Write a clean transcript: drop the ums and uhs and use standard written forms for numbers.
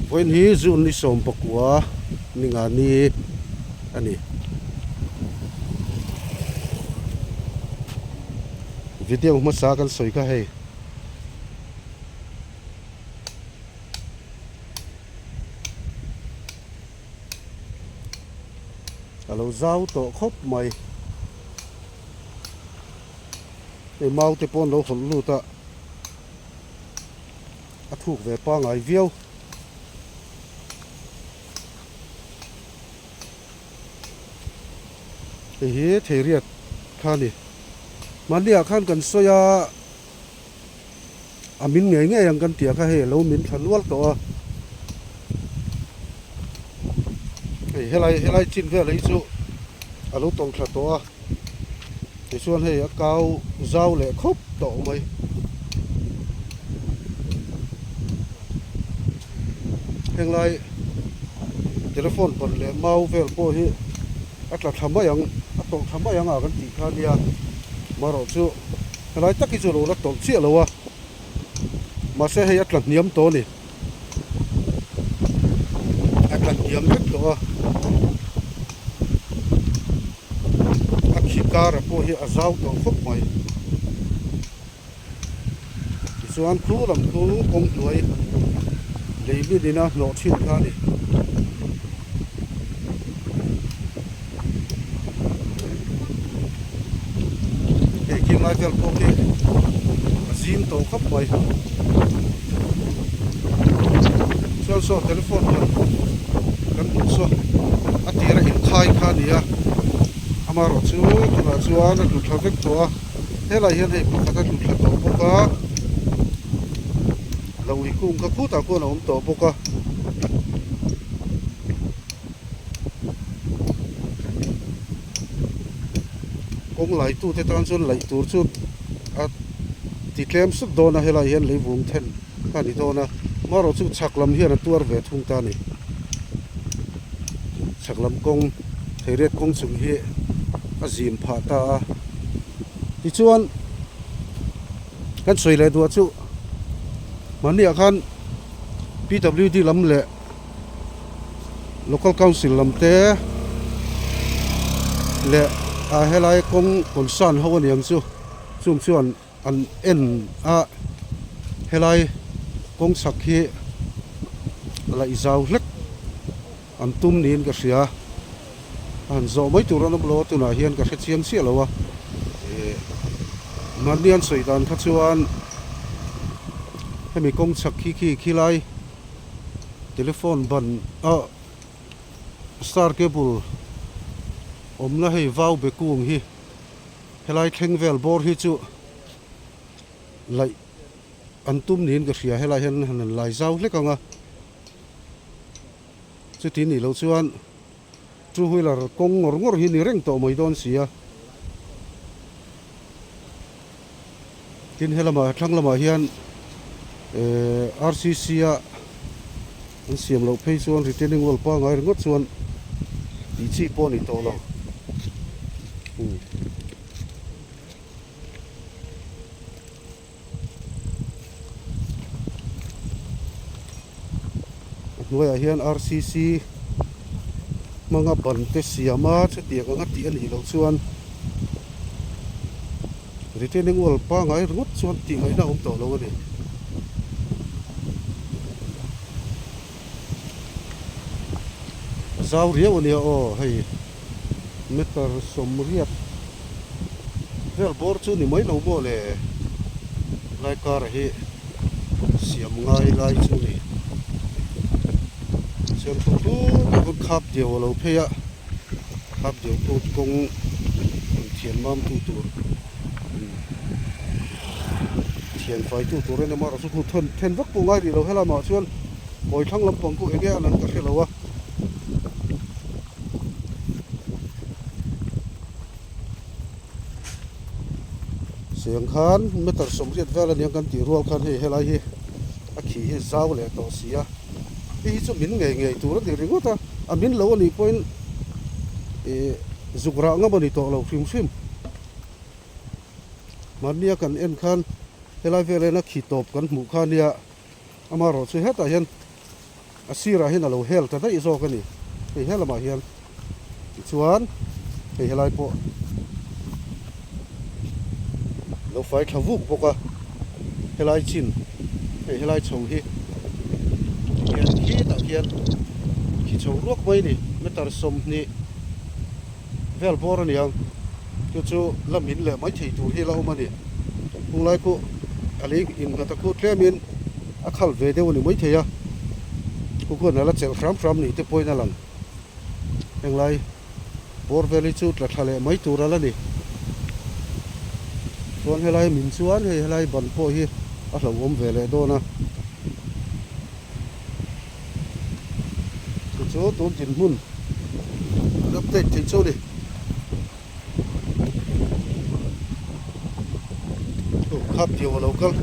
Vawiin hi June ni 19 ni nga ni a ni. Video hmasa kan sawi kha hei. A lo zau tawh khawp mai. Hei mau te pawh an lo hawlh lut a, a thuk ve pangai viau. Hei hi theiriat kha a ni. Mahni ah khan kan sawi a. A min ngei ngei ang kan tih ah kha hei a lo min thla nual tawh a, hei helai helai chin vel hi chu a lo tawlh thla tawh a, tichuan hei a kau zau leh khawp tawh mai. Henglai telephone ban leh mau vel pawh hi a tla thla mai ang a tawlh thla mai ang a kan tih kha a nia marawh chu. Helai tak hi chu a lo la tawlh chiah lo a, mahse hei a tla hniam tawh a ni. A tla hniam vek tawh a, a khi kara pawh hi a zau tawh khawp mai. Tichuan khu lam khu kawng hnuai lei min ina hnawh thin kha a ni. Hei khi ngai vel pawh khi a zim tawh khawp mai chuan saw telephone ban kan hmuh saw a tira inkhai kha a ni a amaherawh chu tunah chuan a tlu thla vek tawh a helaiah hian hei pakhat a tlu thla tawh bawk a lo ui kung kha khutah khuan a awm tawh bawk a. Kawng laitute tan chuan laih tur chu a ti tlem sut dawn a, helaiah hian leivung then a ni dawn a, amaherawh chu chhak lam hian a tuar ve thung ta a ni. Chhak lam kawng theiriat kawng chung hi a zim phah ta a, tichuan kan sawi leh duah chu mahniah khan P_W_D lam leh. Local council lam te leh ah helai kawng concern ho aniang chu chung chuan an en a helai kawng chhak hi laih zau hlek an tum niin ka hria a han zawh mai tur an awm lo a tunah hian ka hre chiang chiah lo a ih mahni an sawi dan kha chuan hemi kawng chhak khi khi khilai. Telephone ban a star cable awmna hei vau be kung hi helai thleng vel bawr hi chu laih an tum niin ka hria helai hian han han lai zau hlek ang a chuti nih loh chuan two wheeler kawng ngawr ngawr hi ni reng tawh mai dawn si a tin helamah thlang lamah hian ehh R_C_C a an siam loh phei chuan retaining wall pangai ringawt chuan tih chi pawh a ni tawh lo umm. A hnuaiah hian R_C_C hmanga ban te siam a chutiang anga tih a nih loh chuan retaining wall pangai ringawt chuan tih ngaihna a awm tawh lo a ni. A zau riau a nia aw hei meter 80 vel bawr chu ni mai lo maw le lai kar hi siam ngai lai chu ni siam thu thu te pawn khap diau a lo phei a khap diau pawh kawng thian mam tu tur thian fai tu tur a ni amaherawhchu chu then then vak pawh ngai rih lo helamah chuan kawi thlang lampang pawh eng nge a lan ka hre lo a. Siang khan meter 80 vel aniang kan tih rual khan hei helai hi a khi hi zau leh tawh si a hei hi chu min ngei ngei tur a ni ringawt a a min lo anih pawhin ih zuk rah ngam a ni tawh lo hrim hrim mahnia kan en khan helai vel hian a khi tawp kan hmuh kha ania amaherawhchu hetah hian. A sirah hian a lo hel ta daih zawk a ni. Hei he lamah hian tichuan hei helai pawh lo fai thla vuk bawk a. Helai chin hei helai chho hi hian khitah khian khi chho ruak mai a ni meter 20 vel bawr a ni ang. Chu chu la min leh mai thei tur hi la awm a ni. Hunglai pawh a lei innghat a khu tlemin a khal ve deuh a ni mai thei a, khu khuan a la chelh hram hram ni te pawhin a lang. Henglai bawr vel hi chu tla thla leh mai tur a la ni. Chuan helai min chuan hei helai ban pawh hi a hlauhawm ve leh dawn a. Chu chu tun dinhmun an update thei chu a ni. Aw khap diau a lo kal.